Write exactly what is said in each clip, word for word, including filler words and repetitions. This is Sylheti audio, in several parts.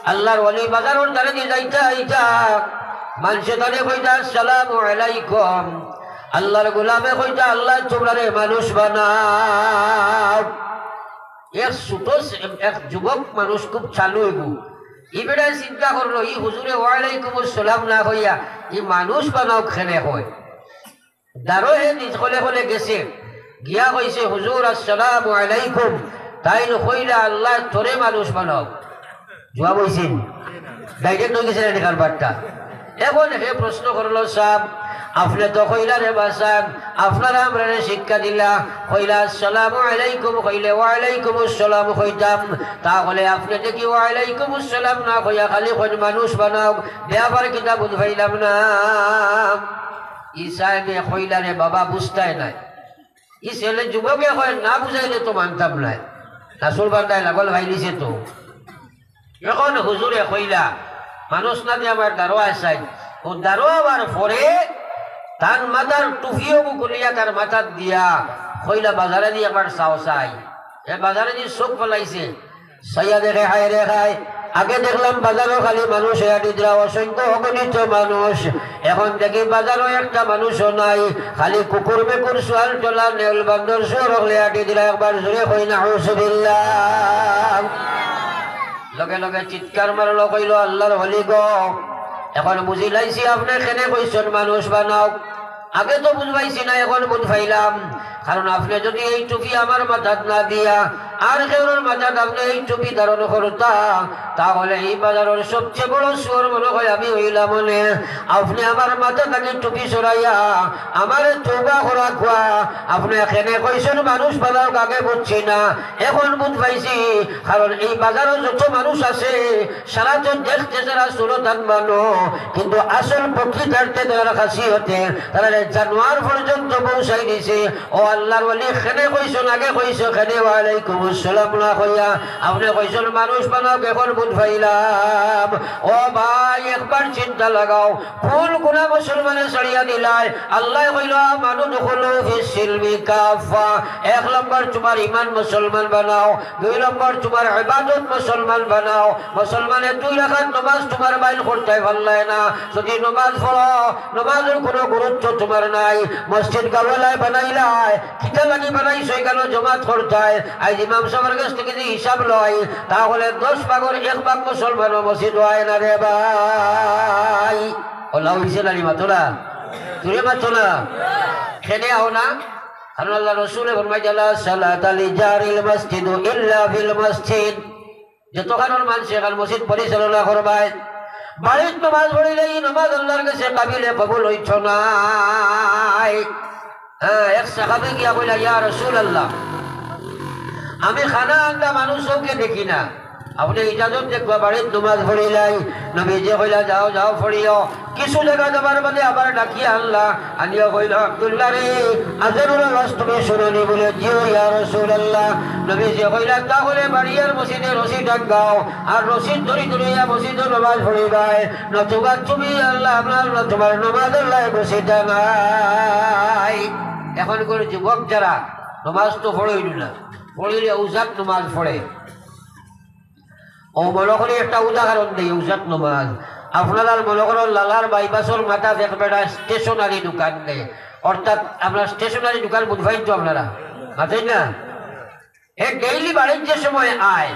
আল্লাহর ওলি বাজারর ধারেদি যাইতা আইতা, মানষে তারে কইতা, "আসসালামু আলাইকুম।" আল্লাহর গোলামে কইতা, "আল্লায় তুমরারে মানুষ বানাউক।" এক ছোট ছে-, এক যুবক মানুষ খুব চালু অইবো। ই বেটায় চিন্তা করলো, ই হুজুরে ওয়ালাইকুমুস সালাম না কইয়া, ই মানুষ বানাউক কেনে কয়। দারো হে নিজ কলে কলে গেছে, গিয়া কইছে, "হুজুর, আসসালামু আলাইকুম।" তাইন কইলা, "আল্লায় তোরে মানুষ বানাউক।" জুয়াব অইছে নি? Direct অইগেছে না নি কারবারটা? এখন হে প্রশ্ন করলো, "সাব, আপনে তো কইলা রে বাসান, আপনারা আমরারে শিক্ষা দিলা, কইলা, 'আসসালামু আলাইকুম' কইলে 'ওয়ালাইকুমুস সালাম' কইতাম, তাহলে আপনে দেখি 'ওয়ালাইকুমুস সালাম' না কইয়া খালি কইন 'মানুষ বানাউক', ব্যাপার কিতা বুঝ পাইলাম না।" ই সাহেবে কইলা, "রে বাবা, বুঝতায় নায়।" ই ছেলে যুবকে কয়, "না বুঝাইলে তো মানতাম নায়।" নাসুর বান্দায় লাগল পাইলিছে তো। এখন হুজুরে কইলা, "মানুষ না দিয়া আমার দারোয়ায় চাইন।" ও দারোয়া অওয়ার পরে তান মাথার টুপিও খুলিয়া তার মাথাত দিয়া কইলা, "বাজারেদি একবার চাও চাই।" হে বাজারেদি চউখ ফালাইছে, চাইয়া দেখে, হায় রে হায়, আগে দেখলাম বাজারো খালি মানুষ আটিতরা, অসংখ্য অগণিত মানুষ। এখন দেখি বাজারো একটা মানুষও নাই, খালি কুকুর মেকুর, শুয়ার টোলা, নেউল বান্দর, শুয়োর অকলে আটিতরা। একবার জোরে কই, "নাউজুবিল্লাহ।" লগে লগে চিৎকার মারলো, কইলো, "আল্লাহর ওলি গো, এখন বুঝিলাইছি আপনে কেনে কইছইন মানুষ বানাউক।" আগে তো বুঝ পাইছি না, এখন বুঝ পাইলাম। কারণ আপনে যদি এই টুপি আমার মাথাত না দিয়া আর কেউর মাথাত আপনে এই টুপি ধারণ করতা, তাহলে এই বাজারর সবচেয়ে বড় শুয়োর মনে হয় আমি অইলাম অনে। আপনে আমার মাথা থাকি টুপি সরাইয়া আমারে তওবা করাউক্কা। আপনে কেনে কইছইন মানুষ বানাউক, আগে বুঝছি না, এখন বুঝ পাইছি। কারণ এই বাজারো যত মানুষ আছে, সারা তো দেখতে যারা সুরত আনবানো, কিন্তু আসল প্রকৃতার্থে তারার খাসিয়তে তারারে জানোয়ার পর্যন্ত পৌঁছাই দিছে। ও আল্লাহর ওলি, কেনে কইছইন, আগে কইছো কেনে ওয়ালাইকুমুস সালাম না কইয়া? আপনে কইছইন মানুষ বানাউক, এখন বুঝ পাইলাম। ও ভাই, একবার চিন্তা লাগাও, কোন গুনা মুসলমানে ছাড়িয়া দিলায়? আল্লায় কইলা, "আমানু দুখুলু ফিস সিলমি কাফা।" এক নম্বর, তুমার ইমান মুসলমান বানাও। দুই নম্বর, তুমার ইবাদত মুসলমান বানাও। মুসলমানে দুই রাকাত নমাজ তুমার বাইন করতায় পারলায় না। যদি নমাজ পড়ো, নমাজর কুনু গুরুত্ব তুমার নাই। মসজিদ গাওয়ালায় বানাইলায়, কিতা লাগি বানাইছো? ইখানো জমাত করতায়। আইজ ইমাম সাবর গেছ থাকি যদি হিসাব লয়, তাহলে দশ ভাগর এক ভাগ মুসলমানও মসজিদো আয় না রে ভাই। অলা অইছে না নি, মাতো না? জুরে মাতো না? কেনে আও না? কারণ আল্লাহর রসুলে ফরমাইছইন, "লা সালাতা লিজারিল মসজিদু ইল্লা ফিল মসজিদ।" যতখানর মানষে এখান মসজিদ পরিচালনা করবায়, বাড়িত নমাজ পড়িলে ই নমাজ আল্লাহর গেছে কাবিলে কবুল অইতো নায়। হ্যাঁ, এক সাহাবী গিয়া কইলা, "ইয়া রাসূলুল্লাহ, আমি খানা আন্দা মানুষ অকলকে দেখি না, আপনে ইজাজত দেউক্কা, বাড়িত নমাজ পড়িলাই।" নবীজিয়ে কইলা, "যাও, যাও, পড়িও।" কিছু জাগা যাবার বাদে আবার ডাকিয়া আনলা, আনিয়া কইলা, "আব্দুল্লাহ রে, আজানর আওয়াজ তুমি হুনো নি?" বলে, "জি অয় ইয়া রাসূলুল্লাহ।" নবীজিয়ে কইলা, "তাহলে বাড়িয়ার মসজিদে রশি টাঙ্গাও, আর রশি ধরি ধরি ইয়া মসজিদো নমাজ পড়িবায়, নতুবা তুমি আল্লাহ, আপনার, তুমার নমাজ আল্লায় গছিতা নায়।" এখনকার যুবক যারা, নমাজ তো পড়ইন না, পড়িলে অউজাত নমাজ পড়ে। অউ মনো করি একটা উদাহরণ দেই, অউজাত নমাজ। আপনারার মনো করো লালার বাইপাসর মাথাত এক বেটা stationery দোকান দেয়, অর্থাৎ আপনার stationery দোকান বুঝ পাইন তো আপনারা, মাতইন না? হে daily বাড়িত যে সময় আয়,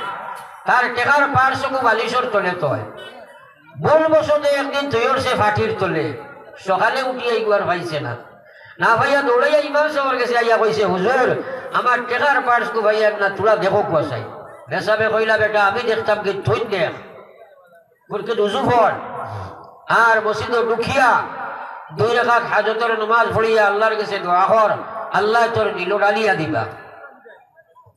তার টেকার purse অগু বালিশর তলে থয়। ভুলবশতে একদিন থইয়ারছে ফাটির তলে, সকালে উঠিয়া ইগু আর পাইছে না। না পাইয়া দৌড়াইয়া ইমাম সাবর গেছে, আইয়া কইছে, "হুজুর, আমার টেকার purse গু পাইয়ার না, থুড়া দেখউক্কা চাই।" মেসাবে কইলা, "বেটা, আমি দেখতাম কি, তুইন দেখ, কুরকে উজু পড়, আর মসজিদো ঢুকিয়া দুই রাকাত হাজতর নমাজ পড়িয়া আল্লাহর গেছে দোয়া কর, আল্লায় তোর দিলো ডালিয়া দিবা।"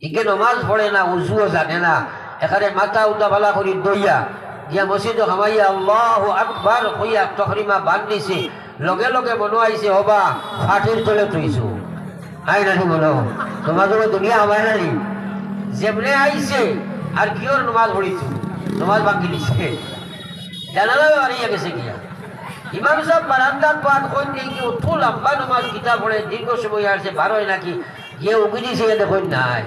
ইগে নমাজ পড়ে না, উজুও জানে না, এখানে মাথা উতা বালা করি দইয়া গিয়া মসজিদো হামাইয়া আল্লাহু আকবার কইয়া তহরিমা বান্ধিছে। লগে লগে মনো আইছে, "ওবা, ফাটির তলে থইছো।" আয় না নি মনো? নমাজর দুনিয়া হামায় না নি? যেমনে আইছে, আর কিওর নমাজ পড়িছো, নমাজ ভাঙ্গি দিছে। জানালা বাড়িয়া গেছে গিয়া। ইমাম সাব বারান্দাত বাদ কইন দেখি, অত লম্বা নমাজ কিতা পড়ে, দীর্ঘ সময় আরছে, বারোয় নাকি, গিয়া উগি দিছে, ইয়া দেখইন নাই।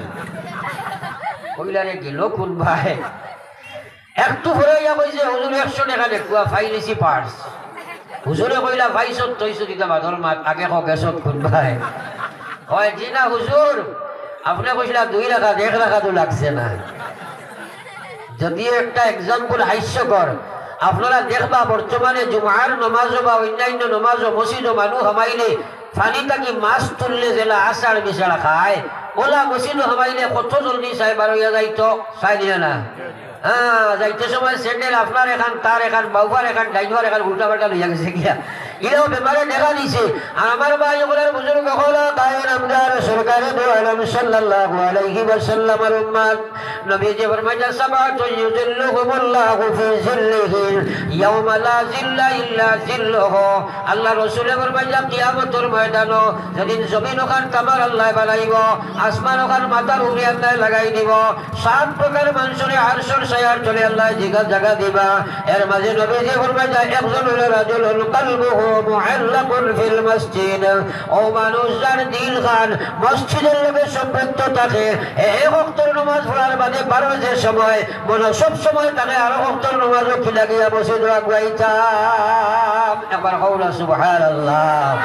কইলা রে গেল কুনবায়। একটু পরে আইয়া কইছে, "হুজুর, একশো টেকা লেখুয়া, ফাইলিছি পার্স।" হুজুরে কইলা, "পাইছত, থইছত, ইটা বাদর মাত, আগে কও গেছত কুনবায়?" কয়, "জি না হুজুর, আপনে কইছিলা দুই রাকাত, এক রাকাতও লাগছে না।" যদিও একটা example হাস্যকর, আপনারা দেখবা বর্তমানে জুমার নমাজও বা অন্যান্য নমাজও মসজিদও মানুষ হামাইলে পানি থাকি মাছ তুললে যেলা আছাড় বিছাড় খায়, ওলা মসজিদও হামাইলে কত জলদি চায় বার অইয়া যাইতো, চায় দিলে না। হ্যাঁ, যাইতে সময় স্যান্ডেল আপনার এখান, তার এখান, বাউফার এখান, ডাইনফার এখান, উল্টা পাল্টা লইয়া গেছে গিয়া। ইলাও বেমারে দেখা দিছে। আর আমার ভাই অকল আর বুজুর্গ অকল, তাইন আমরার সরকারে দু আলম সাল্লাল্লাহু আলাইহি ওয়াসাল্লামর উম্মত। নবীজি ফরমাইলা, "সাবাতুন ইউজিল্লুহুমুল্লাহু ফি জিল্লিহি ইয়াওমা লা জিল্লা ইল্লা জিল্লুহু।" আল্লার রসুলে ফরমাইলা, কিয়ামতর ময়দানো যেদিন জমিন ওখান কামার আল্লায় বানাইবো, আসমান ওখান মাথার উপরে আল্লায় লাগাই দিবো, সাত প্রকার মানষরে আরশর ছায়ার তলে আল্লায় জিগা জাগা দিবা। এর মাঝে নবীজি ফরমাইলা, একজন অইলো রাজুলুন কালবুহু মুআল্লাকুন ফিল মসজিদ। ও মানুষ, যার দিল খান মসজিদর লগে সম্পৃক্ত থাকে, এ এক ওয়াক্তর নমাজ পড়ার বাদে বারো যে সময়, মনো সব সময় থাকে আরো ওয়াক্তর নমাজও কি লাগিয়া মসজিদো আগুয়াইতাম। একবার কও না সুবহানাল্লাহ।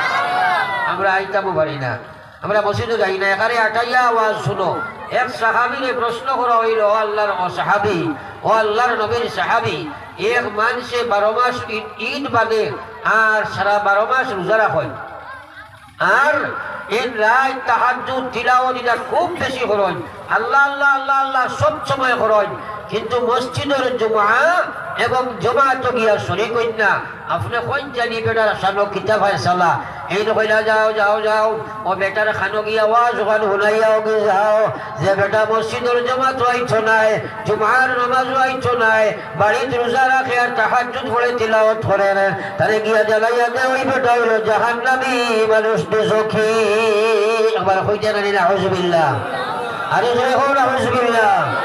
আমরা আইতামও পারি না। আমরা মসজিদো যাই না, এখানে আটাইয়া আওয়াজ শুনো। এক সাহাবীরে প্রশ্ন করা অইলো, "ও আল্লার, ও সাহাবী, ও আল্লার নবীর সাহাবী, এক মানষে বারো মাস ঈদ, ঈদ বাদে আর সারা বারো মাস রোজা রাখইন, আর দিন রাইত তাহাজ্জুদ তিলাওয়াত ইটা খুব বেশি করইন, আল্লাহ, আল্লাহ, আল্লাহ, আল্লাহ সব সময় করইন, কিন্তু মসজিদর জুমা এবং জমাতো গিয়া শরিক অইন না।" আপনে কইন জানি বেটার খানো কিতা ফয়সালা? এইন কইলা, "যাও, যাও, যাও, ও বেটার খানো গিয়া ওয়াজ ওখান হুনাইয়া ওগি যাও, যে বেটা মসজিদর জমাতো আইতো নায়, জুমার নমাজও আইতো নায়, বাড়িত রোজা রাখে আর তাহাজ্জুদ পড়ে তিলাওয়াত করে না, তারে গিয়া জ্বালাইয়া দে, ওই বেটা অইলো জাহান্নামী মানুষ, দুজখী।" একবার কইতা নানি নাউজুবিল্লাহ? আরো জোরে কও নাউজুবিল্লাহ।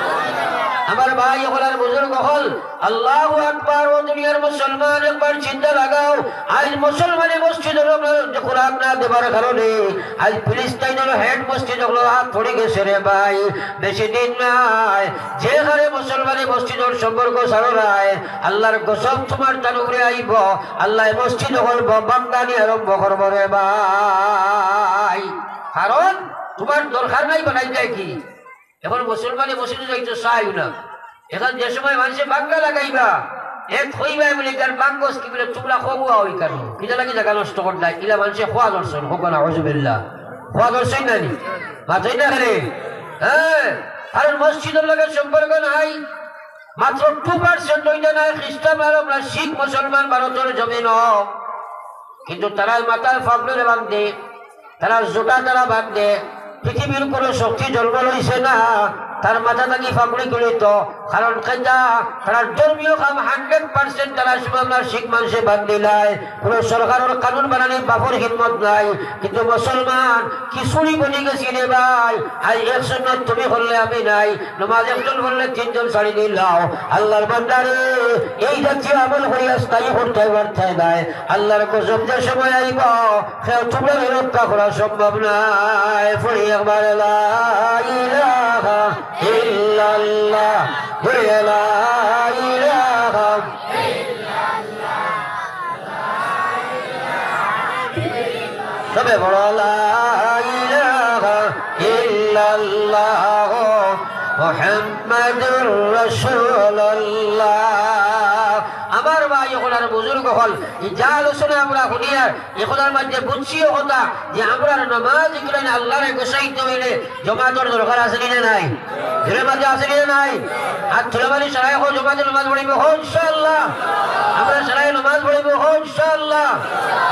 আমার ভাই অকল আর বুজুর্গ অকল, আল্লাহু আকবার, ও দুনিয়ার মুসলমান, একবার চিন্তা লাগাও। আইজ মুসলমানে মসজিদর কোরআন না দেবার কারণে আইজ ফিলিস্তাইনর হেড মসজিদ অকলর আত পড়ি গেছে রে ভাই। বেশি দিন নাই, যে হারে মুসলমানে মসজিদর সম্পর্ক ছাড়রায়, আল্লার গজব তুমার তান উপরে আইবো। আল্লায় মসজিদ অকল ব-, ভাঙ্গানি আরম্ভ করবো রে ভাই। কারণ তুমার দরকার নাই বানাই যায় কি? এখন মুসলমানে মসজিদো যাইতো চাইও না। এখন যে সময় মানষে বাঙ্গা লাগাইবা, এ থইবায় বলে, "ইতার বাঙ্গস কি বলে, তোমরা খবুয়া ওই কারণ, কিতা লাগি জাগা নষ্ট করলাই?" ইলা মানষে খোয়া ধরছইন, হোক না, আউজুবিল্লাহ। খোয়া ধরছইন না নি? মাতই না রে? হ্যাঁ, কারণ মসজিদর লগে সম্পর্ক নাই। মাত্র টু পার্সেন্ট অইতা নায় খ্রিস্টান আর আমরা শিখ মুসলমান ভারতর জমিনো। কিন্তু তারা মাথার ফাগড়িরে বান্ধে, তারা জুতা তারা বান্ধে, পৃথিবীর কোনো শক্তি জন্ম লইছে না, তার মাথা থাকি ফাগড়ি খুলিত। কারণ কেটা, তারা ধর্মীয় কাম হান্ড্রেড পার্সেন্ট তারা সব আমরা শিখ মানষে বান্ধিলায়, কোনো সরকারর কানুন বানানির বাপর হিম্মত নাই। কিন্তু মুসলমান খিচুড়ি বনি গেছি রে ভাই, আইজ এক সুন্নত তুমি করলে আমি নাই, নমাজ একজন পড়লে তিনজন ছাড়ি দিলাও। আল্লার বান্দারে, এই জাতীয় আমল করিয়া স্থায়ী করতে পারতে নাই। আল্লার কসম, যে সময় আইবো, কেউ তুমরারে রক্ষা করা সম্ভব নায়। পড়ি একবার, লা ইলাহা ইল্লাল্লাহ, পড়ি লা ইলাহা। সবে পড়ো, লা ইলাহা ইল্লাল্লাহ মুহাম্মাদুর রাসূলুল্লাহ। আমার ভাই অকল আর বুজুর্গ অকল, ই যে আলোচনা আমরা হুনিয়ার, ই কথার মাঝে বুঝছি ও কথা যে আমরার নমাজ ইগুলাইন আল্লারে গোসাইতে অইলে জমাতর দরকার আছে নি না নাই? জোরে মাঝে আছে নি না নাই? আর তুলাবালি সারাই কও, জমাতে নমাজ পড়িমু, কও ইনশাআল্লাহ। আমরা সারাই নমাজ পড়িমু, কও ইনশাআল্লাহ।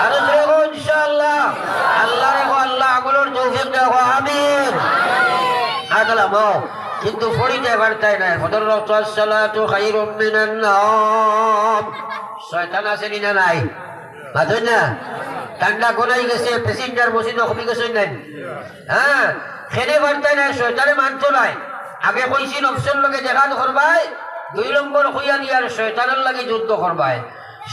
আরো জোরে কও ইনশাআল্লাহ। আল্লারে কও, আল্লাহ আমলর তৌফিক দেও, কও আমিন। আগলা মাও, কিন্তু পড়িতে পারতায় না। ফজর ওয়াক্ত আসসালাতু খায়রুম মিনান নাওম। শয়তান আছে নি না নাই? মাতইন না? ঠান্ডা গলাই গেছে, প্যাসেঞ্জার মসজিদো কমি গেছে নাই? হ্যাঁ, খেনে পারতায় না, শয়তানে মানতো নায়। আগে কইছি নফসর লগে জেহাদ করবায়, দুই নম্বর কইয়া দিয়ার শয়তানর লাগি যুদ্ধ করবায়।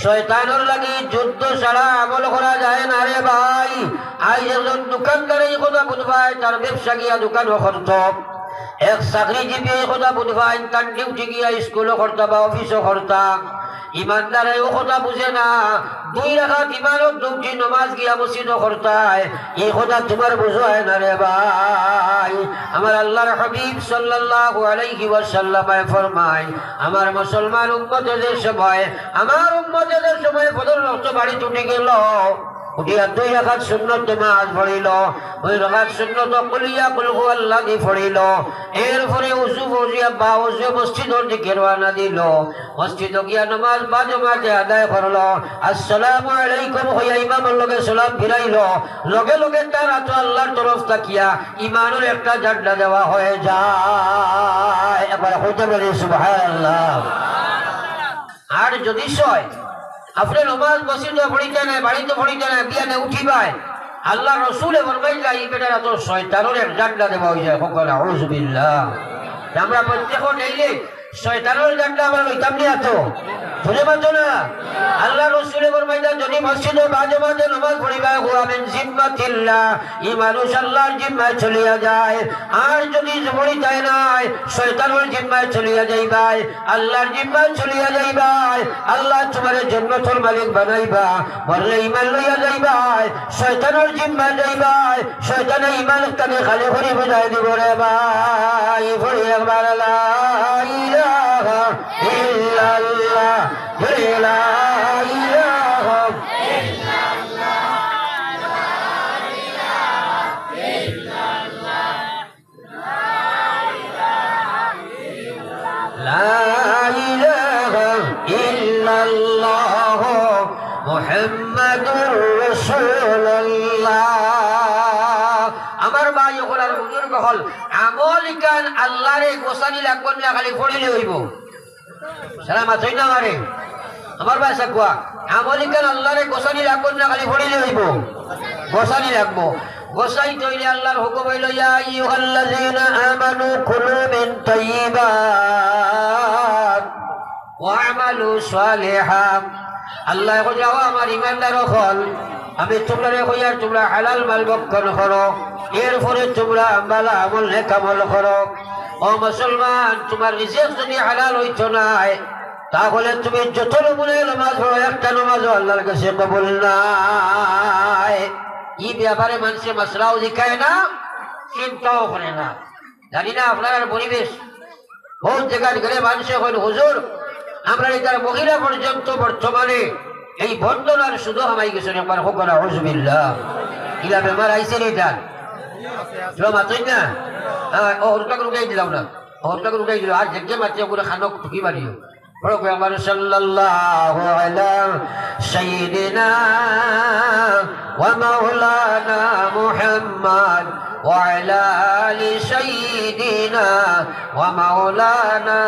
শয়তানর লাগি যুদ্ধ ছাড়া আমল করা যায় না রে ভাই। আইজ একজন দোকানদারে ই কথা বুঝবায়, তার ব্যবসা গিয়া দোকানো করতো। এক চাকরিজীবী এই কথা বুঝ পাইন, তান ডিউটি গিয়া স্কুলো করতা বা অফিসো করতা। ইমানদারে ও কথা বুঝে না, দুই রাকাত ইমানর ডিউটি নমাজ গিয়া মসজিদো করতায়, এই কথা তুমার বুঝায় না রে ভাই। আমার আল্লাহর হাবিব সাল্লাল্লাহু আলাইহি ওয়াসাল্লামে ফরমায়, আমার মুসলমান উম্মতে যে সময়, আমার উম্মতে যে সময় ফজর রক্ত বাড়ি উঠি গেল, উঠিয়া দুই রাকাত সুন্নত নমাজ পড়িল, দুই রাকাত সুন্নত কুলিয়া কুল হুয়াল্লাহ দি পড়িল, এরপরে উজু ফজিয়া বা উজু মসজিদর দিকে রওয়ানা দিল। মসজিদো গিয়া নমাজ বা জমাতে আদায় করলো। আসসালামু আলাইকুম কইয়া ইমামর লগে সালাম ফিরাইলো। লগে লগে তার আতো আল্লাহর তরফ থাকিয়া ইমানর একটা ঝান্ডা দেওয়া হয়ে যায়। একবার কইতে পারি সুবহানাল্লাহ। আর যদি সয়, আপনে নমাজ মসজিদো পড়িতা নায়, বাড়িত পড়িতা নায়, বিয়ানে উঠিবায়, আল্লাহর রসুলে ফরমাইলা, ই বেটার আতো শয়তানর এক ঝান্ডা দেওয়া হয়ে যায়। কখন আউযুবিল্লাহ। আমরা প্রত্যেক ডেইলি শয়তানর ঝান্ডা আমরা লইতাম নি আতো? জোরে মাতো না। আল্লাহর রসুলে ফরমাইলা, যদি মসজিদো বা জমাতে নমাজ পড়িবায়, হুয়া মিন জিম্মাতিল্লাহ, ই মানুষ আল্লাহর জিম্মায় চলিয়া যায়। আর যদি পড়িতায় নায়, শয়তানর জিম্মায় চলিয়া যাইবায়, আল্লাহর জিম্মায় চলিয়া যাইবায়। আল্লাহ তুমারে জন্নতর মালিক বানাইবা। মরলে ইমান লইয়া যাইবায়, শয়তানর জিম্মায় যাইবায়। শয়তানে ইমান তানে খালি করি বুঝাই দিব রে ভাই। পড়ি একবার লা ইলাহা ইল্লাল্লাহ, পড়ি লা ইলাহা। লা ইলাহা ইল্লাল্লাহ মুহাম্মাদুর রাসূলুল্লাহ। আমার ভাই অকল আর বুজুর্গ অকল, আমল ইখান আল্লাহরে গোছানি লাগবো না, খালি পড়িলে অইবো? সারা মাতইন না আমারে। আমার ভাই সাকুয়া, আমল ইখান আল্লাহরে গোছানি লাগবো না, খালি পড়িলে অইবো? গোছানি লাগবো। গোছাইতে অইলে আল্লাহর হুকুম অইলো, ইয়া আইয়ুহাল্লাযীনা আমানু কুলু মিন তাইয়্যিবাত ওয়া আমালু সালিহা। আল্লায় কইন, "ও আমার ইমানদার অকল, আমি তুমরারে কইয়ার তুমরা হালাল মাল ভক্ষণ করো, এরপরে তুমরা ভালা আমল, নেক আমল করো।" ও মুসলমান, তুমার রিজিক যদি হালাল অইতো নায়, তাহলে তুমি যত নমুনায় নমাজ পড়ো, একটা নমাজও আল্লাহর কাছে কবুল নায়। ই ব্যাপারে মানষে মাসলাও জিকায় না, চিন্তাও করে না। জানি না আপনারার পরিবেশ, বউত জাগাত গেলে মানষে কইন, "হুজুর, আমরার ইতার মহিলা পর্যন্ত বর্তমানে এই বন্দনার সুযোগ হামাই গেছইন।" একবার কউক্কা না, আউযুবিল্লাহ। ইলা বেমার আইছে নি ইতার? ইলা মাতইন না? হ্যাঁ, ও হুরুতাকে উঠাই দিলাম না। ও হুরুতাকে উঠাই দিলাম। আর যেগে মাতছে ওগুলো খানক টুকি মারিও। পড়ো কয়েকবার, সাল্লাল্লাহু আলা সাইয়্যিদিনা ওয়া মাওলানা মুহাম্মদ ওয়া আলা আলি সাইয়্যিদিনা ওয়া মাওলানা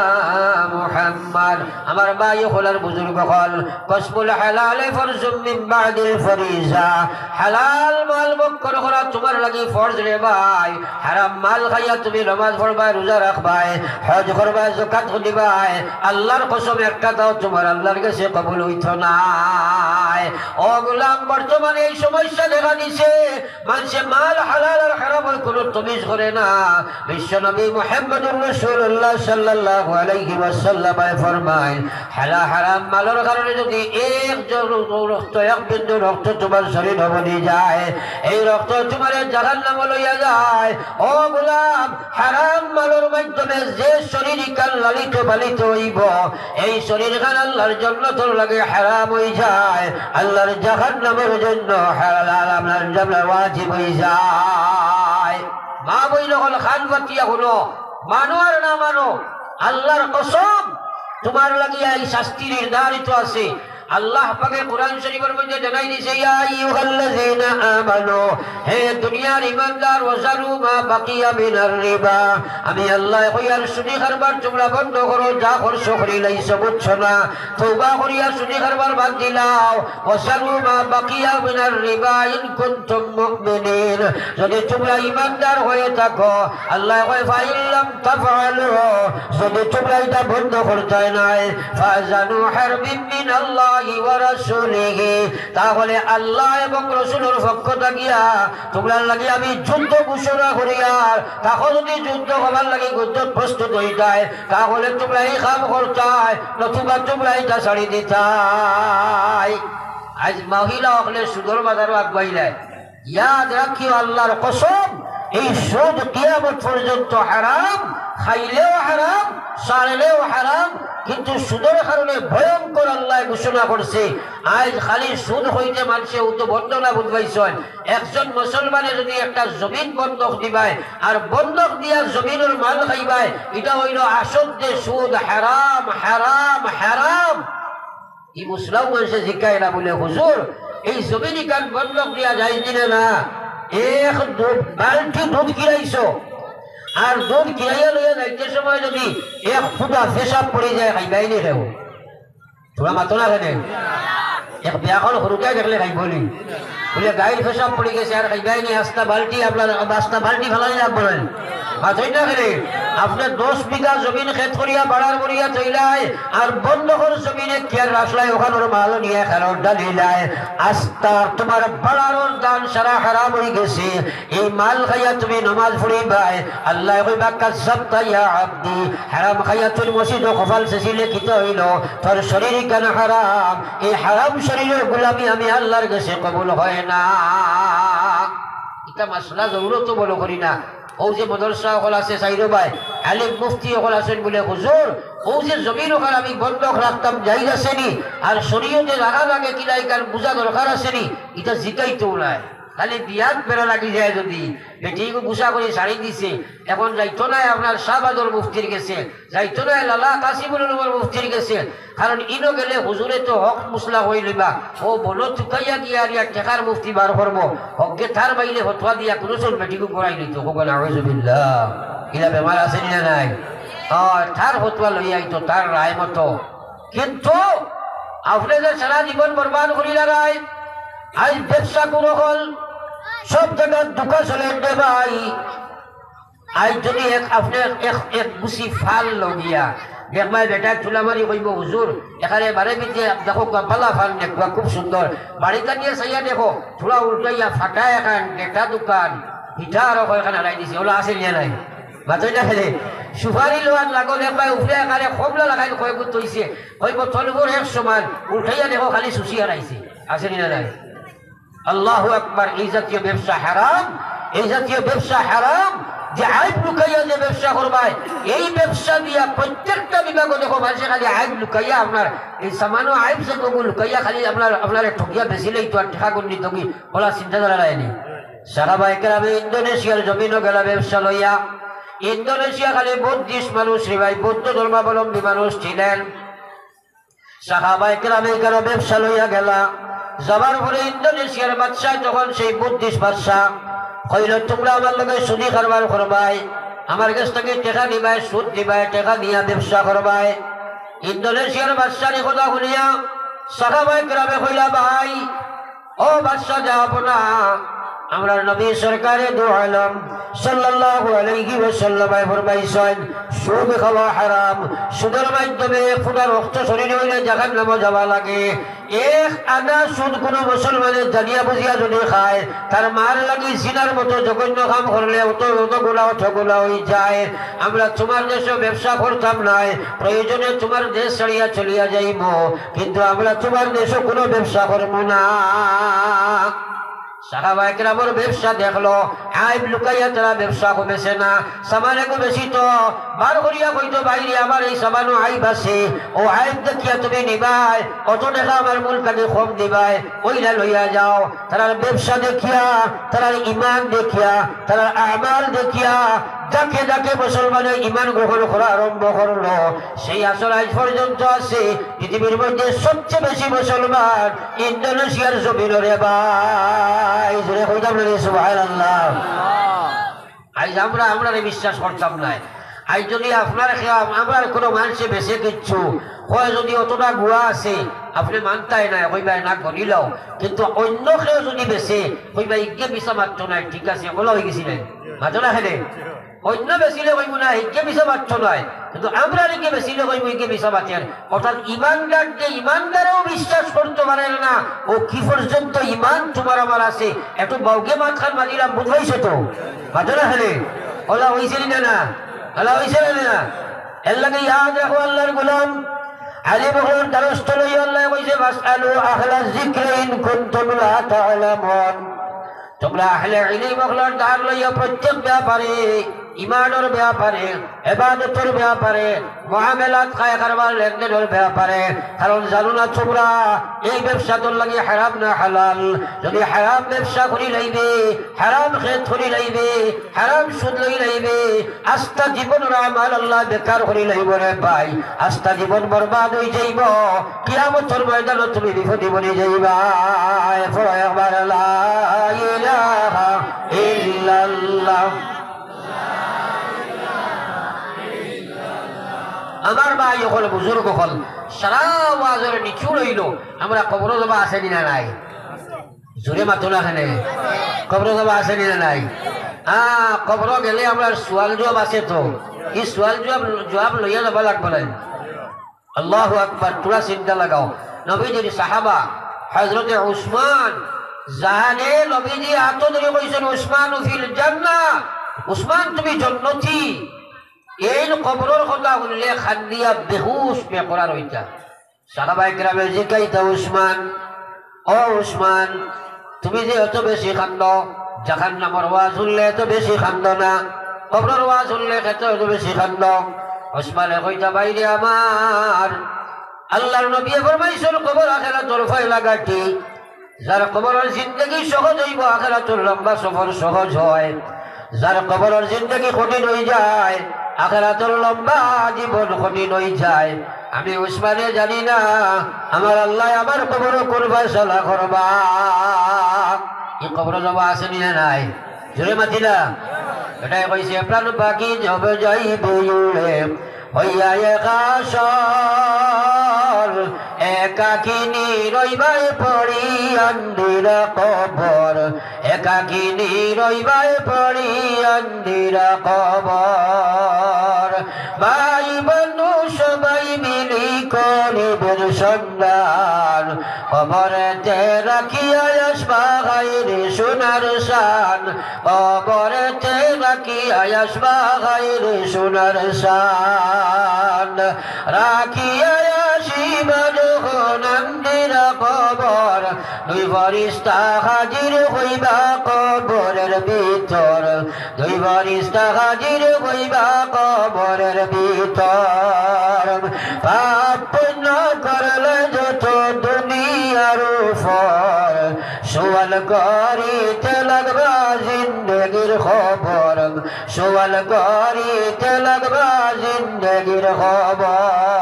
মুহাম্মদ। আমার ভাই অকল আর বুজুর্গ অকল, কাসমুল হালালে ফরজুম মিন বাদিল ফরিজা। হালাল মাল ভক্ষণ করা তুমার লাগি ফরজ রে ভাই। হারাম মাল খাইয়া তুমি নমাজ পড়বায়, রোজা রাখবায়, হজ করবায়, যাকাত দিবায়, আল্লাহর কসম, একটাও তুমার আল্লাহর কাছে কবুল অইতো নায়। ও গোলাম, বর্তমানে এই সমস্যা দেখা দিছে, মানষে মাল হালাল আর হারামর কুনু তমিজ করে না। বিশ্বনবী মুহাম্মদুর রাসূলুল্লাহ সাল্লাল্লাহু আলাইহি ওয়াসাল্লামে ফরমাইন, হালা-, হারাম মালর কারণে যদি এক জ-, রক্ত, এক বিন্দু রক্ত তুমার শরীরো বলি যায়, এই রক্ত তুমারে জাহান্নামো লইয়া যায়। ও গোলাম, হারাম মালর মাধ্যমে যে শরীর ইখান লালিত পালিত অইবো, এই শরীর খান আল্লাহর জন্নতর লাগি হারাম অই যায়, আল্লাহর জাহান্নামর জন্য হালাল, আপনার জন্য ওয়াজিব অই যায়। মা বইন অকল, কান পাতিয়া হুনো, মানো আর না মানো, আল্লাহর কসম, তুমার লাগি এই শাস্তি নির্ধারিত আছে। আল্লাহ পাকে কোরআন শরীফর মধ্যে জানাই দিছে, ইয়া আইয়ুহাল্লাযীনা আমানু, হে দুনিয়ার ইমানদার, ওয়াযারু মা বাকিয়া মিনার রিবা, আমি আল্লায় কইয়ার সুদি কারবার তুমরা বন্ধ করো, যা করছো করিলাইছো, বুঝছো না? তওবা করিয়া সুদি কারবার বাদ দিলাও। ওয়াযারু মা বাকিয়া মিনার রিবা ইন কুনতুম মুমিনিন, যদি তুমরা ইমানদার হয়ে থাকো। আল্লায় কয়, ফাইন লাম তাফআলু, যদি তুমরা ইটা বন্ধ করতায় নায়, ফাজানু হারবিম মিনাল্লাহ। ওয়া রাসূলিহি, তাহলে আল্লাহ এবং রসুলর পক্ষ থাকিয়া তুমরার লাগি আমি যুদ্ধ ঘোষণা করিয়ার, তখন যদি যুদ্ধ করার লাগি যুদ্ধ প্রস্তুত অইতায়, তাহলে তুমরা ই কাম করতায়, নতুবা তুমরা ইটা ছাড়ি দিতায়। আইজ মহিলা অকলে সুদর বাজারো আগুয়াইলায়। ইয়াদ রাখিও আল্লাহর কসম, এই সুদ কিয়ামত পর্যন্ত হারাম, খাইলেও হারাম, ছাড়লেও হারাম, কিন্তু সুদর কারণে ভয়ঙ্কর আল্লাহ ঘোষণা করছে। আইজ খালি সুদ অইতে মানষে অতো বন্দনা বুঝবাইছইন। একজন মুসলমানে যদি একটা জমিন বন্ধক দিবায় আর বন্ধক দিয়া জমিনর মাল খাইবায়, ইটা অইলো আসল যে সুদ, হারাম, হারাম, হারাম। ই মুসলাও মানষে জিকায় না বুলে, "হুজুর, এই জমিন ইখান বন্ধক দিয়া যাইজ নি না?" এক দু-, বালতি দুধ কিনাইছো, আর দুধ কিনাইয়া লইয়া যাইতে সময় যদি এক ফুটা পেশাব পড়ি যায়, খাইবায় নি কেউ? তুমরা মাতো না কেনে? এক বেআক্কল হুরুতায় দেখলে খাইবো নি? বুলে, "গাইর পেশাব পড়ি গেছে, আর খাইবায় নি?" আস্তা বালতি, আপনার আস্তা বালতি ফালাই লাগবো না। মাতইন না কেনে? আপনে দশ বিঘা জমিন খেত করিয়া বাড়ার করিয়া থইলায়, আর বন্ধকর জমিনে কিয়ার রাখলায়, অখানর মাল নিয়া খেরর ঢালিলায়। আস্তা তুমার বাড়ারর ধান সারা হারাম অইগেছে। এই মাল খাইয়া তুমি নমাজ পড়িবায়, আল্লায় কইবা, "কাজ্জাবতা ইয়া আবদি, হারাম খাইয়া তুই মসজিদো কপাল ছেছিলে কিতা অইলো? তোর শরীর ইখান হারাম, এই হারাম শরীরর গুলামি আমি আল্লার গেছে কবুল হয় না।" ইটা মাসলা জরুরত বলো করি না। অউ যে মাদ্রাসা অকল আছে, চাইরোবায় আলিম মুফতি অকল আছইন বুলে, "হুজুর, অউ যে জমিন অখান আমি বন্ধক রাখতাম, জায়েজ আছে নি? আর শরীয়তে রাখা লাগে কিনা, ইখান বুঝা দরকার আছে নি?" ইটা জিকাইতো নায়। খালি বিয়াত বেড়া লাগি যায় যদি, বেটিগু গুছা করি ছাড়ি দিছে, এখন যাইতো নায় আপনার শাহবাজর মুফতির গেছে, যাইতো নায় লালা কাসিমুল উলুমর মুফতির গেছে, কারণ ইনো গেলে হুজুরে তো হক মুসলা অইলিবা, অউ বনো তুকাইয়া গিয়া আর ইয়া টেকার মুফতি বার করবো, হকগে তার বাইলে ফতোয়া দিয়া কুনু চুল বেটিগু গড়াই লইতো, কউক্কা নাউজুবিল্লাহ। ইলা বেমার আছে নি না নাই? আর তার ফতোয়া লইয়া আইতো, তার রায় মতো। কিন্তু আপনে যে সারা জীবন বরবাদ করিলা রায়, আইজ ব্যবসা কুন অকল, সব জাগাত ধুকা চলে রে ভাই। আইজ যদি এক, আপনে এক, এক গুছি ফাল লগিয়া, দেখবায় বেটায় তুলা মারি কইবো, "হুজুর, এখানে বারে বিতে দেখো, বালা ফাল দেখবা, খুব সুন্দর।" বাড়িত নিয়া চাইয়া দেখো, তুলা উল্টাইয়া ফাটা এখান, গেটা দোকান, ইটা আরো কয়খান হালাই দিছে, অলা আছে নি না নাই? মাতইন না কেনে? সুপারি লওয়ার লাগো দেখবায়, উপরে এখানে কমলা লাগাইল কয়গুত থইছে, কইবো, "তলবর এক সমান", উল্টাইয়া দেখো, খালি সুসি হারাইছে, আছে নি না নাই? আল্লাহু আকবার, এই জাতীয় ব্যবসা হারাম, এই জাতীয় ব্যবসা হারাম। যে আইব লুকাইয়া যে ব্যবসা করবায়, এই ব্যবসা দিয়া প্রত্যেকটা বিভাগো দেখো, মানষে খালি আইব লুকাইয়া আপনার এই সামান্য আইব যে কবুল লুকাইয়া খালি আপনার, আপনারে ঠকিয়া বেচিলেই তো আর টেকা গুণ নিত কি, অলা চিন্তাধারা নায়নি। সাহাবায়ে কেরামে ইন্দোনেশিয়ার জমিনো গেলা ব্যবসা লইয়া। ইন্দোনেশিয়া খালি বুদ্ধিস্ট মানুষ রে ভাই, বৌদ্ধ ধর্মাবলম্বী মানুষ ছিলেন। সাহাবায়ে কেরামে ইখানো ব্যবসা লইয়া গেলা। যাবার পরে ইন্দোনেশিয়ার বাদশায় তখন সেই বুদ্ধিস্ট বাদশা কইল, "তুমরা আমার লগে সুদি কারবার করবায়, আমার গেছ থাকি টেকা নিবায়, সুদ দিবায়, টেকা নিয়া ব্যবসা করবায়।" ইন্দোনেশিয়ার বাদশার ই কথা হুনিয়া সাহাবায়ে কেরামে কইলা, "ভাই, ও বাদশা, যাও না, আমরার নবী সরকারে দু আলম সাল্লাল্লাহু আলাইহি ওয়াসাল্লামে ফরমাইছইন, সুদ খাওয়া হারাম, সুদর মাধ্যমে এক ফুটা রক্ত শরীরে অইলে জাহান্নামো যাওয়া লাগে। এক আনা সুদ কুনু মুসলমানে জানিয়া বুঝিয়া যদি খায়, তার মার লাগি জিনার মতো জঘন্য কাম করলে অত, অত গুনা, অত গুনা অইযায়। আমরা তুমার দেশো ব্যবসা করতাম নায়, প্রয়োজনে তুমার দেশ ছাড়িয়া চলিয়া যাইমু।" কিন্তু আমরা তুমার দেশো কুনু ব্যবসা করমু না। সাহাবায়ে কেরামর ব্যবসা দেখলো, আইব লুকাইয়া তারা ব্যবসা কমেছে না, সামানে কমেছি তো, বার করিয়া কইতো, "ভাইরে, আমার এই সামানো আইব আছে, অউ আইব দেখিয়া তুমি নিবায়, অত টেকা আমার মূল কানে কম দিবায়, অইলা লইয়া যাও।" তারার ব্যবসা দেখিয়া, তারার ইমান দেখিয়া, তারার আমাল দেখিয়া, যাকে যাকে মুসলমানে ইমান গ্রহণ করা আরম্ভ করলো, সেই আসর আইজ পর্যন্ত আছে। পৃথিবীর মধ্যে সবচেয়ে বেশি মুসলমান ইন্দোনেশিয়ার জমিনো রে ভাই। জোরে কইতাম না রে, সুবহানাল্লাহ। আইজ আমরা, আমরারে বিশ্বাস করতাম নায়। আইজ যদি আপনার খে-, আমরার কুনু মানষে বেচে কিচ্ছু, কয় যদি অতটা গুয়া আছে, আপনে মানতায় নায়, কইবায় না গনিলাও। কিন্তু অইন্য কেউ যদি বেচে, কইবায় ইগে মিছা মাততো নায়, ঠিক আছে, অলা অইগেছে নায়। মাতো না কেনে? অইন্য বেচিলে কইমু না, হিগে মিছা মাততো নায়, কিন্তু আমরার হিগে বেচিলে কইমু, হিগে মিছা মাতের। অর্থাৎ ইমানদার যে ইমানদারেও বিশ্বাস করতো পারের না, ও কি পর্যন্ত ইমান তুমার আমার আছে, একটু বাউগে মাতখান মাতিলাম, বুঝ পাইছো তো? মাতো না খালি। অলা অইছে নি না? না? অলা অইছে নি না? এরলাগি ইয়াদ রাখো আল্লার গোলাম, আলিম অকলর দ্বারস্থ লইয়া আল্লায় কইছে, "ফাসআলু আহলা যিকরি ইন কুনতুম লা তা'লামুন।" তুমরা আহলে ইলিম অকলর দ্বার লইয়া প্রত্যেক ব্যাপারে, ইমানর ব্যাপারে, ইবাদতর ব্যাপারে, মুআমালাত, খায় কারবার, লেনদেনর ব্যাপারে। কারণ জানো না তুমরা, এই ব্যবসা তোর লাগি হারাম না হালাল? যদি হারাম ব্যবসা করি লাইবে, হারাম খেত করি লাইবে, হারাম সুদ লই লাইবে, আস্তা জীবনর আমাল আল্লায় বেকার করি লাইবো রে ভাই। আস্তা জীবন বরবাদ অই যাইবো, কিয়ামতর ময়দানো তুমি বিপদে পড়ি যাইবায়। পড়ো একবার লা ইলাহা ইল্লাল্লাহ। আমার ভাই অকল, বুজুর্গ অকল, সারা ওয়াজর নিচুড় অইলো, আমরা কবরো যাবা আছে নি না নাই? জোরে মাতো না কেনে? কবরো যাবা আছে নি না নাই? হ্যাঁ, কবরো গেলে আমরার সওয়াল জুয়াব আছে তো। ই সওয়াল জুয়াব, জুয়াব লইয়া যাবা লাগবো নায়? আল্লাহু আকবার, থুড়া চিন্তা লাগাও। নবীজির সাহাবা হযরতে উসমান, যানে নবীজি আতো ধরি কইছইন, "উসমান ফিল জান্নাহ, উসমান তুমি জন্নতি।" এইন কবরর কথা হুনলে কান্দিয়া বেহুশ বেকরার অইতা। সাহাবায়ে কেরামে জিকাইতা, "উসমান, ও উসমান, তুমি যে অত বেশি কান্দো, জাহান্নামর ওয়াজ হুনলে অত বেশি কান্দো না, কবরর ওয়াজ হুনলে অত, অত বেশি কান্দো?" উসমানে কইতা, "ভাইরে আমার, আল্লার নবীয়ে ফরমাইছইন, কবর আখেরাতর পয়লা ঘাটি।" যার কবরর জিন্দেগি সহজ অইবো, আখেরাতর লম্বা সফর সহজ অয়। যার কবরর জিন্দেগি কঠিন অইযায়, আখেরাতর লম্বা জীবন কঠিন অইযায়। আমি উসমানে জানি না আমার আল্লায় আমার কবরো কুন ফয়সালা করবা। ই কবরো যাবা আছে নি না নাই? জোরে মাতিলা। এটাই কইছে, "প্রাণ পাখি যবে যাইবে উড়ে, হইয়া একা সর, একাকিনী রইবায় পড়ি আন্দিরা কবর, একাকিনী রইবায় পড়ি আন্দিরা কবর। ভাই বন্ধু সবাই মিলি করিবেন সন্ধান, কবরেতে রাখিয়া আসবা গাইরে সোনার শান, কবরেতে রাখিয়া আসবা গাইরে সোনার শান।" রাখিয়া আসিবা যখন আন্দিরা কবর, দুই ফিরিস্তা হাজির হইবা কবরের ভিতর, দুই ফিরিস্তা হাজির হইবা কবরের ভিতর। পাপ পুণ্য করলে যত দুনিয়ার উপর, সওয়াল করিতে লাগবা জিন্দেগির খবর, সওয়াল করিতে লাগবা জিন্দেগির খবর।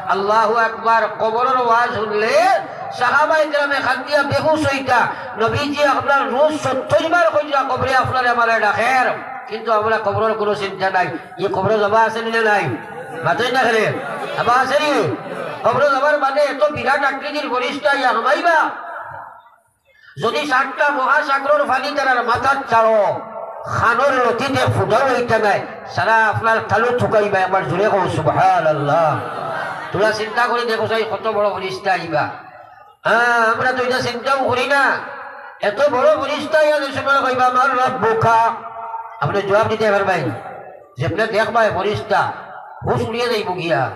আল্লাহু আকবার। কবরর ওয়াজ হুনলে সাহাবায়ে কেরামে কান্দিয়া বেহুশ অইতা। নবীজি আপনার রোজ সত্তইর বার কইরা কবরে আপনারে আমারে ডাকের, কিন্তু আমরা কবরর কুনু চিন্তা নাই। ই কবরো যাবা আছে নি না নাই? মাতইন না কেনে? যাবা আছে নি? কবরো যাবার বাদে এত বিরাট আকৃতির ফিরিস্তা আইয়া হামাইবা। যদি সাতটা মহাসাগরর পানি তারার মাথাত ছাড়ো, কানর লতিত এক ফুটাও অইতা নায়, সারা আপনার তালু থুকাইবা। একবার জোরে কও সুবহানাল্লাহ। থুড়া চিন্তা করি দেখো চাই, কত বড় ফিরিস্তা আইবা। হ্যাঁ, আমরা তো ইটা চিন্তাও করি না। এত বড় ফিরিস্তা আইয়া যে সময় কইবা, "মান রাব্বুকা?" আপনে জুয়াব দিতা পারবা নি? যেমনে দেখবায় ফিরিস্তা, হুশ উড়িয়া যাইবো গিয়া।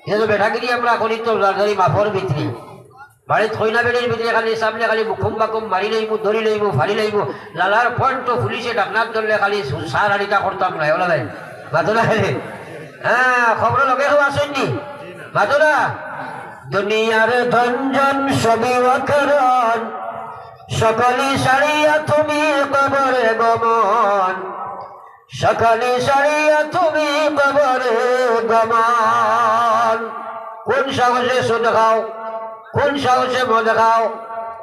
ইটা তো বেটাগিরি আমরা করি তো, যার যারি মাফর ভিতরে। বাড়িত কইনা বেটির ভিতরে খালি সামনে খালি বুকুম বাকুম মারি লইমু, ধরি লইমু, ফাড়ি লইমু। লালার পয়েন্ট তো পুলিশে ডাকনাত ধরলে খালি সার আনিতা করতাম না, ওলা নাই। মাতো না রে? হ্যাঁ, কবরর লগে কেউ আছইন নি? মাতো না? দুনিয়ার ধন জন সবই অকারণ, সকলি ছাড়িয়া তুমি কবরে গমন। সকলি ছাড়িয়া তুমি কবরে গমন। কোন সাহসে সুদ খাও, কোন সাহসে মদ খাও?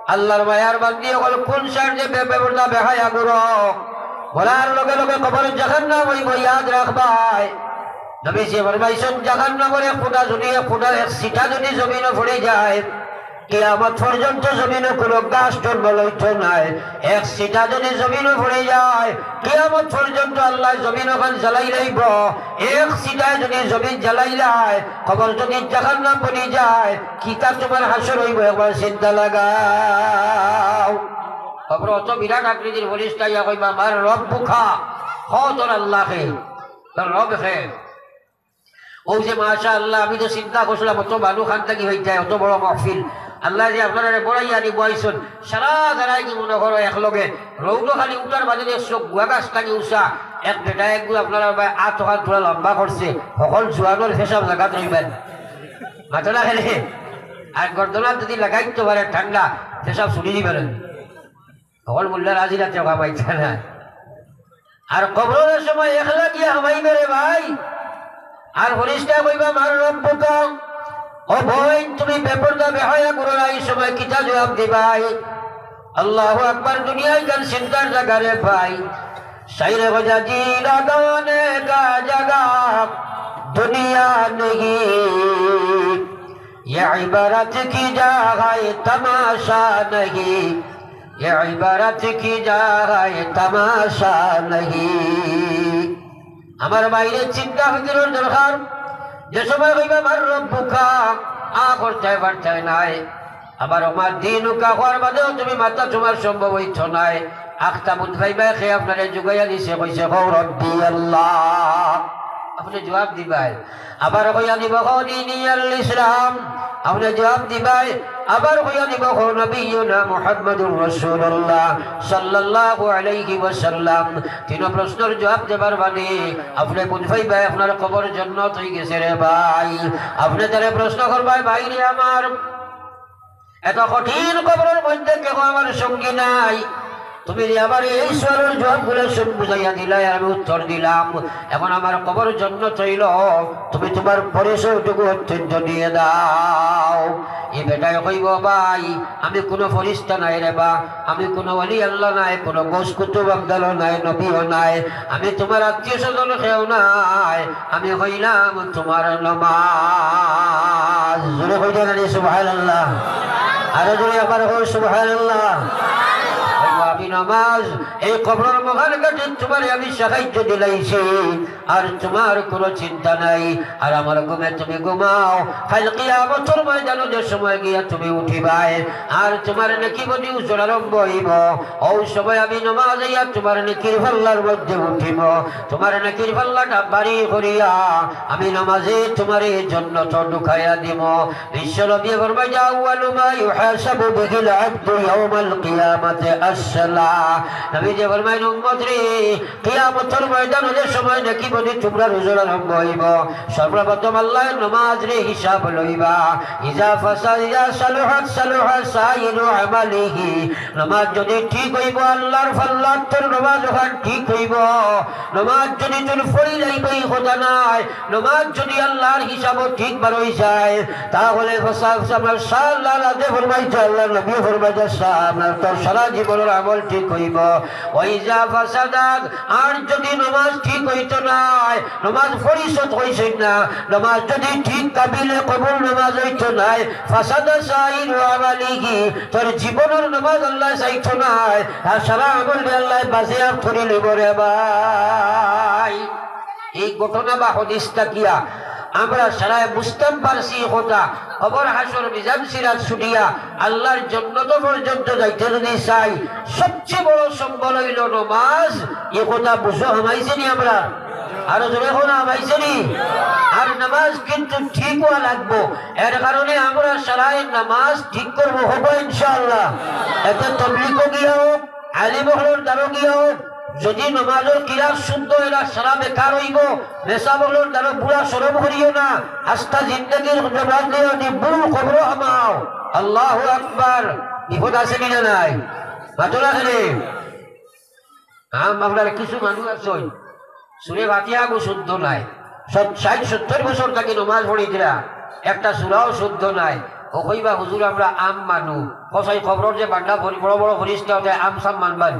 আল্লার মায়ার বান্দি অকল, কোন সাহসে বে-, বেপর্দা বেহায়া করো? মরার লগে লগে কবর জাহান্নাম অইবো, ইয়াদ রাখবায়। নবীজি ফরমাইছইন, জাহান্নামর এক ফুটা যদি, এক ফুটা, এক ছিটা যদি জমিনো পড়ি যায়, কিয়ামত পর্যন্ত জমিনো কুনু গাছ জন্ম লইতো নায়। এক ছিটা যদি জমিনো পড়ি যায়, কিয়ামত পর্যন্ত আল্লায় জমিন অখান জ্বালাই লইবো। এক ছিটায় যদি জমিন জ্বালাইলায়, কবর যদি জাহান্নাম বনি যায়, কিতা তুমার হাশর অইবো, একবার চিন্তা লাগাও। কবর অত বিরাট আকৃতির ফিরিস্তা আইয়া কইবা, "মান রাব্বুকা?" কও, "তোর আল্লাহ কে, তোর রব কে?" অউ যে মাশাআল্লাহ, আমি তো চিন্তা করছিলাম অত মানুষ খান থাকি অইযায়, অত বড় মাহফিল। আল্লায় যে আপনারারে বড়াইয়া আনি বওয়াইছইন, সারা যারাই কি মনো করো একলগে, রৌদ্র খালি উঠার বাদে দেখছো গুয়া গাছ থাকি উষা, এক বেটা এক গুয়া আপনারা ভাই আত অখান থুড়া লম্বা করছে, হকল জুয়ানর পেশাব লাগাত রইবেন। মাথা না খেলে, আর গর্দনাত যদি লাগাইতো পারে ঠান্ডা, পেশাব ছুটি দিবেন। হকল মোল্লার হাজিরাতে কামাইতা না। আর কবরর সময় একলা গিয়া হামাইবে রে ভাই। আর ফিরিস্তায় কইবা, "মান রাব্বুকা?" ও বইন, তুমি বেপর্দা বেহায়া করো না, এই সময় কিতা জবাব দিবায়? আল্লাহু আকবার, দুনিয়া ইখান চিন্তার জাগা রে ভাই। শাইরে কইতা, "জি লাগানে কা জাগা দুনিয়া নেহি।" یہ عبرت کی جا ہے تماشا نہیں، یہ عبرت کی جا ہے تماشا نہیں। আমার ভাইরে চিন্তা ফিকিরর দরকার। যে সময় কইবা, "মান রাব্বুকা?" আ করতে পারতে নায়। আবার "ওমা দীনুকা" কওয়ার বাদেও তুমি মাথা তুমার সম্ভব অইতো নায়। আখতা বুঝ পাইবা, কে আপনারে জুগাইয়া দিছে, কইছে, "কও রব্বি আল্লাহ।" আপনে জবাব দিবায়। আবার কইয়া দিবো, "কও দীনি আল ইসলাম।" আপনে জবাব দিবায়। আবার কইয়া দিবো, "কও নবিয়ুনা মুহাম্মাদুর রাসূলুল্লাহ সাল্লাল্লাহু আলাইহি ওয়াসাল্লাম।" তিনো প্রশ্নর জবাব দেবার বাদে আপনে বুঝ পাইবায় আপনার কবর জন্নত অইগেছে রে ভাই। আপনে তারে প্রশ্ন করবায়, "ভাইরে আমার, এত কঠিন কবরর মধ্যে কেউ আমার সঙ্গী নাই। তুমি যে আমারে এই সওয়ালর জবাবগুলা সব বুঝাইয়া দিলায় আর আমি উত্তর দিলাম। এখন আমার কবর জন্নত অইলো, তুমি তুমার পরিচয়টুকু অত্যন্ত দিয়া দাও।" ই বেটায় কইবো, "ভাই, আমি কুনু ফিরিস্তা নায় রে বা, আমি কুনু ওলি আল্লাহ নায়, কুনু গৌস কুতুব আবদালও নায়, নবীও নায়, আমি তুমার আত্মীয় স্বজন কেউ নায়, আমি অইলাম তুমার নমাজ।" জোরে কইতা নানি সুবহানাল্লাহ? আরো জোরে একবার কও সুবহানাল্লাহ। কইবো, "আমি নমাজ, এই কবরর মহান ঘাটে তুমারে আমি সাহায্য দিলাইছি, আর তুমার কুনু চিন্তা নাই, আর আমার ঘুমে তুমি ঘুমাও। কাইল কিয়ামতর ময়দানো যে সময় গিয়া তুমি উঠিবায়, আর তুমার নেকি বদি উজর আরম্ভ অইবো, অউ সময় আমি নমাজ আইয়া তুমার নেকির পাল্লার মধ্যে উঠিমু, তুমার নেকির পাল্লাটা ভারি করিয়া আমি নমাজে তুমারে জন্নতো ঢুকাইয়া দিমু।" বিশ্বনবীয়ে ফরমাইতা, "আউয়ালু মা ইউহাসাবু বিহিল আবদু ইয়াউমাল কিয়ামাতি আসসালাহ।" নবীজিয়ে ফরমাইন, "উম্মতরে, কিয়ামতর ময়দানো যে সময় নেকি বদি তুমরার উজর আরম্ভ অইবো, সর্বপ্রথম আল্লায় নমাজরে হিসাব লইবা।" ইজা ফাসা-, ইজা সালুহাত সালুহা সাইরু আমালিহি। নমাজ যুদি ঠিক অইবো, আল্লার পাল্লাত তোর নমাজ অখান ঠিক অইবো। নমাজ যুদি তুই পড়ি যাইবে, ই কথা নায়। নমাজ যুদি আল্লার হিসাবো ঠিক বার অই যায়, তাহলে ফাসা-, ফাসা-, আল্লার আগে ফরমাইছে, আল্লার নবী ফরমাইছে, সা-, তোর সারা জীবনর আমল ঠিক অইবো। ওয়াইজা ফাসাদাত, আর যুদি নমাজ ঠিক অইতো নায়, নমাজ পড়ছস অইছে না, নমাজ যুদি ঠিক কাবিলে কবুল নমাজ অইতো নায়, ফাসাদা সাইরু আমালিহি, তোর জীবনর নমাজ আল্লায় চাইতো নায়, আর সারা আমলরে আল্লায় বাজেয়াপ্ত করি লইবো রে ভাই। এই ঘটনা বা হাদিস থাকিয়া আমরা সারায় বুঝতাম পারছি ই কথা, কবর হাশর মিজান সিরাত ছুটিয়া আল্লার জন্নত পর্যন্ত যাইতে যুদি চাই, সবচেয়ে বড় সম্বল অইলো নমাজ। ই কথা বুঝো হামাইছে নি আমরা? আরো জোরে কও না, হামাইছে নি? আর নমাজ কিন্তু ঠিক অওয়া লাগবো। এর কারণে আমরা সারায় নমাজ ঠিক করবো, হবো ইনশাআল্লাহ। এতে তবলিগো গিয়া অউক, আলিম অকলর দ্বারো গিয়া অউক, যুদি নমাজর কিরাত শুদ্ধ অয় না, সারা বেকার অইবো। মেসাব অকলর দ্বারো বুড়া শরম করিও না, আস্তা জিন্দেগির নমাজ লইয়া নি বুড়ো কবরো হামাও। আল্লাহু আকবার। বিপদ আছে নি না নাই? মাতো না কেনে? আম, আপনার কিছু মানুষ আছইন, সুরে ফাতিহাগু শুদ্ধ নায়। সত-, ষাইট সত্তইর বছর থাকি নমাজ পড়িতরা, একটা সুরাও শুদ্ধ নায়। অউ কইবা, "হুজুর, আমরা আম মানু।" কসাই কবরর যে বান্ডা ফরি-, বড় বড় ফিরিস্তা অতা আম সাম মানবা নি?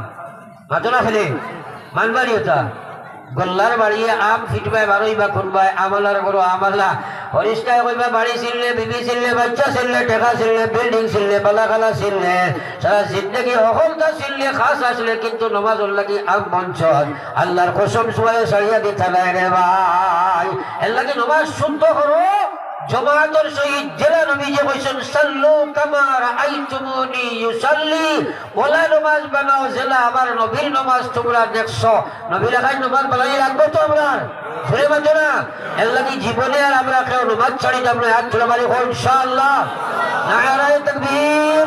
মাতো না কেনে? মানবা নি অতা? গল্লার বাড়িয়ে আম ফিটবায় বারইবা কুনবায়, আমলার ঘরো আমলা। ফরিস্তায় কইবা, বাড়ি ছিনলে, বিবি ছিনলে, বাচ্চা ছিনলে, টেকা ছিনলে, বিল্ডিং ছিনলে, বালাখানা ছিনলে, সারা জিন্দেগি হকলতা ছিনলে, খাস আসলে, কিন্তু নমাজর লাগি আম বঞ্চন। আল্লার কসম, সুবারে ছাড়িয়া দিতা নায় রে ভাই। এর লাগি নমাজ শুদ্ধ করো, জমাতর সহিত, যেলা নবীজিয়ে কইছইন, "সাল্লু কামা রাআইতুমুনি উসাল্লি", অলা নমাজ বানাও, যেলা আমার নবীর নমাজ তুমরা দেখছো। নবীর লাখান নমাজ বানানি লাগবো তো আমরার? জোরে মাতো না। এর লাগি জীবনে আর আমরা কেউ নমাজ ছাড়িতাম নায়। আত তুলা মারি কও ইনশাআল্লাহ। নারায়ে তাকবীর,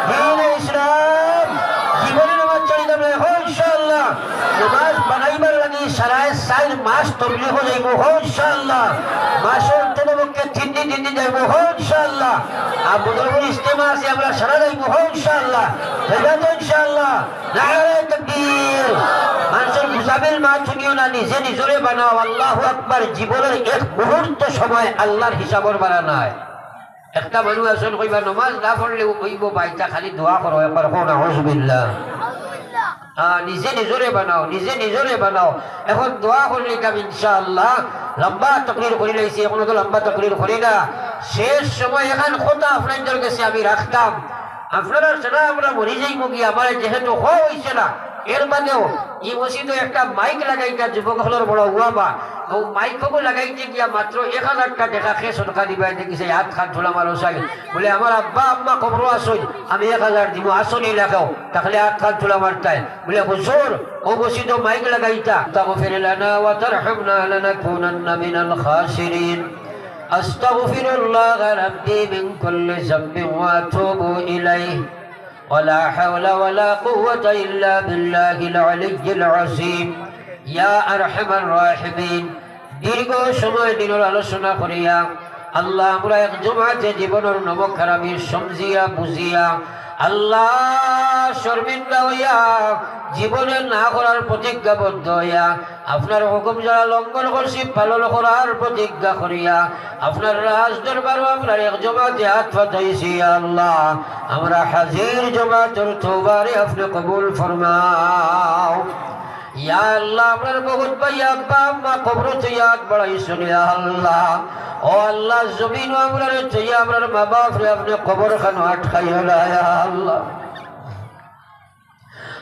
দ্বীনে ইসলাম। জীবনে নমাজ ছাড়িতাম নায়, কও ইনশাআল্লাহ। নমাজ বানাইবার লাগি সাড়ে চাইর মাস তবলিগো যাইমু, কও ইনশাআল্লাহ। মাসো অন্ততপক্ষে তিন দিন, তিন দিন যাইমু, কও ইনশাআল্লাহ। আর বদরপুর ইজতেমা আছে, আমরা সারা যাইমু, কও ইনশাআল্লাহ। যাইবা তো ইনশাআল্লাহ? নারায়ে তাকবীর। মানষর গুজামিল মাত হুনিও না, নিজে নিজরে বানাও। আল্লাহু আকবার। জীবনর এক মুহূর্ত সময় আল্লার হিসাবর বারা নায়। একটা মানুষ আছইন কইবা, "নমাজ না পড়লেও অইবো বা, ইতা খালি দোয়া করো একবার, কও নাউজুবিল্লাহ।" আ, নিজে নিজরে বানাও, নিজে নিজরে বানাও। এখন দোয়া করিলিতাম ইনশাআল্লাহ। লম্বা তাকরির করিলাইছি, অখন তো লম্বা তাকরির করি না। শেষ সময় এখান কথা আপনাইনতর গেছে আমি রাখতাম। আপনারা সারা আমরা মরি যাইমু গিয়া, আমারে যেহেতু কওয়া অইছে না, এর বাদেও ই মসজিদো একটা মাইক লাগাইতা যুবক অকলর বড় অভাব। অউ মাইক অগু লাগাইতে গিয়া মাত্র এক হাজার টেকা কে সদকা দিবা, এতে কিসে আত খান তুলা মারো চাই। বলে, "আমার আব্বা আম্মা কবরো আছইন, আমি এক হাজার দিমু, আছইন নি লাগাও।" তাইলে আত খান তুলা মারতায়। বলে, "হুজুর, অউ মসজিদো মাইক লাগাইতা।" "তাগফির লানা ওয়া তারহামনা লানাকুনান্না মিনাল খাসিরিন। আস্তাগফিরুল্লাহ রাব্বি মিন কুল্লি যামবিন ওয়া আতুবু ইলাইহি।" ওয়ালা হাওলা ওয়ালা কুওয়াতা ইল্লা বিল্লাহিল আলিয়্যিল আযীম। ইয়া আরহামার রাহিমিন, দীর্ঘ সময় দিনর আলোচনা করিয়া আল্লাহ, আমরা এক জমাতে জীবনর নমক হারামি সমঝিয়া বুঝিয়া আল্লাহ শর্মিন্দা অইয়া জীবনে না করার প্রতিজ্ঞাবদ্ধ অইয়া আপনার হুকুম যারা লঙ্ঘন করছি, পালন করার প্রতিজ্ঞা করিয়া, আপনার রাজ দরবারো আপনার এক জমাতে আত পাতাইছি, ইয়া আল্লাহ। আমরা হাজির জমাতর তওবারে আপনে কবুল ফরমাও। ইয়া আল্লাহ, আমরার বহুত ভাই আব্বা আম্মা কবরো থইয়া আত বাড়াইছইন, ইয়া আল্লাহ। ও আল্লাহ, জমিনো আমরারে থইয়া আমরার মা বাপরে আপনে কবর খানো আটকাইও না, ইয়া আল্লাহ।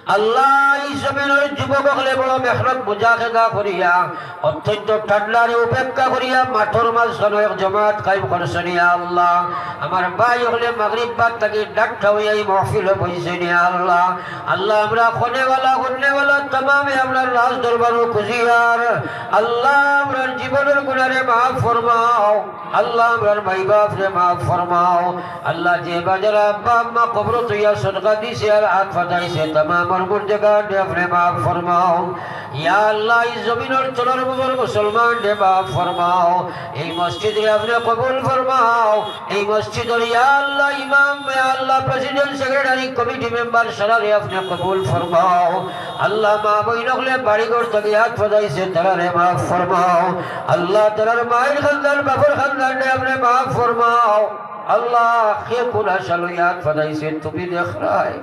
আল্লাহ, ই জমিনর যুবক অকলে বড় মেহনত মুজাহেদা করিয়া, অত্যন্ত ঠান্ডারে উপেক্ষা করিয়া, মাঠর মাঝখানো এক জমাত কায়েম করছইন, ইয়া আল্লাহ। আমার ভাই অকলে মাগরিব বাদ থাকি ডাকটা অইয়া ই মাহফিলো বইছইন, ইয়া আল্লাহ। আল্লাহ, আমরা কনেওয়ালা, হুননেওয়ালা, তামামে আমরার রাজ দরবারো খুজিয়ার। আল্লাহ, আমরার জীবনর গুনারে মাফ ফরমাও। আল্লাহ, আমরার মাই বাপরে মাফ ফরমাও। আল্লাহ, যে বাজারে আব্বা আম্মা কবরো থইয়া সদকা দিছে আর আত পাতাইছে, তামামর গুনাগাররে আপনে মাফ ফরমাও। ইয়া আল্লাহ, ই জমিনর তলর বুকর মুসলমানরে মাফ ফরমাও। এই মসজিদরে আপনে কবুল ফরমাও। এই মসজিদর ইয়া আল্লাহ ইমাম, ইয়া আল্লাহ প্রেসিডেন্ট, সেক্রেটারি, কমিটি মেম্বার সারারে আপনে কবুল ফরমাও। আল্লাহ, মা বইন অকলে বাড়িঘর থাকি আত পাতাইছে, তারারে মাফ ফরমাও। আল্লাহ, তারার মায়ের খানদান, বাপর খানদানরে আপনে মাফ ফরমাও। আল্লাহ, কে কুন আশা লইয়া আত পাতাইছে, তুমি দেখরায়।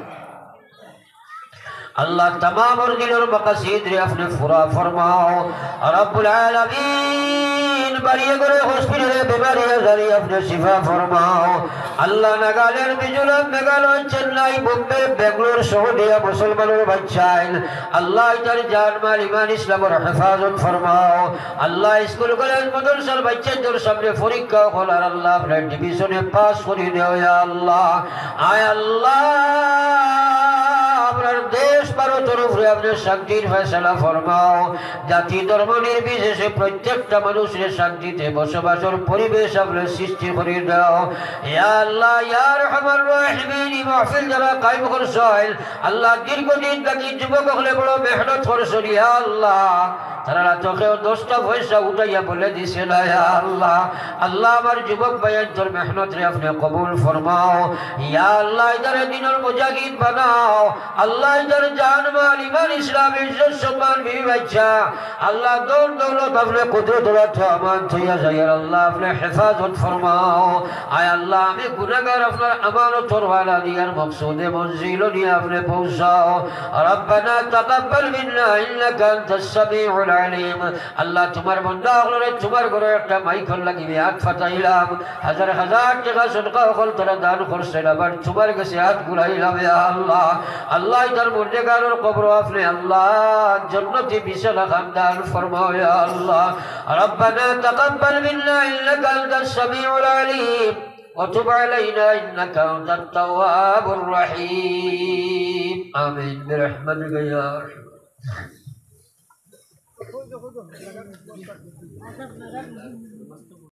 আল্লাহ, তামামর দিলর মাকাসিদরে আপনে পুরা ফরমাও। রব্বুল আলামিন, বাড়িয়ে ঘরে হসপিটালে বেমারি আজারি আপনে শিফা ফরমাও। আল্লাহ, নাগাল্যান্ড, মিজোরাম, মেঘালয়, চেন্নাই, বোম্বে, বেঙ্গালোর, সৌদিয়া মুসলমানর বাচ্চাইন, আল্লাহ, ইতার জান মাল ইমান ইসলামর হেফাজত ফরমাও। আল্লাহ, স্কুল কলেজ মাদ্রাসার বাচ্চাইন্তর সামনে পরীক্ষা অকল, আর আল্লাহ, আপনে ডিভিশনে পাস করি দেও, ইয়া আল্লাহ। আয় আল্লাহ, আমরার দেশ ভারতর উপরে আপনে শান্তির ফয়সালা ফরমাও। জাতি ধর্ম নির্বিশেষে প্রত্যেকটা মানুষরে শান্তিতে বসবাসর পরিবেশ আপনে সৃষ্টি করি দাও। ইয়া আল্লাহ, ইয়া আরহামার রাহিমিন, ই মাহফিল যারা কায়েম করছইন, আল্লাহ, দীর্ঘদিন থাকি যুবক অকলে বড় মেহনত করছইন, ইয়া আল্লাহ। তারার আতো কেউ দশটা পয়সা উঠাইয়া বলে দিছে না, ইয়া আল্লাহ। আল্লাহ, আমার যুবক ভাইয়াইন্তর মেহনতরে আপনে কবুল ফরমাও। ইয়া আল্লাহ, ইতারে দিনর মুজাহিদ বানাও। আল্লাহ, ইতারে জান মাল, ইমান, ইসলাম, ইজ্জত, সম্মান, বিবি বাচ্চা, আল্লাহ, ধন দৌলত আপনে কুদরতর আতো আমানত থইয়া যাইয়ার, আল্লাহ, আপনে হেফাজত ফরমাও। আয় আল্লাহ, আমি গুনাগার, আপনার আমানতর হাওয়ালা দিয়ার মকসুদে মঞ্জিল নিয়া আপনে পৌঁছাও। ربنا تقبل منا إنك أنت السميع العليم। আল্লাহ, তুমার বন্দা অকলরে তুমার ঘরো একটা মাইকর লাগি আমি আত পাতাইলাম। হাজার হাজার টেকা সদকা অকল তারা দান করছইন, আবার তুমার গেছে আত ঘুরাইলাম, ইয়া আল্লাহ। আল্লাহ, তার মুর্দেগানর কবরো আপনে, আল্লাহ, জন্নতি বিছানা খান দান ফরমাও, ইয়া আল্লাহ। ربنا تقبل منا إنك أنت السميع العليم وتب علينا إنك أنت التواب الرحيم. آمين برحمتك يا أرحم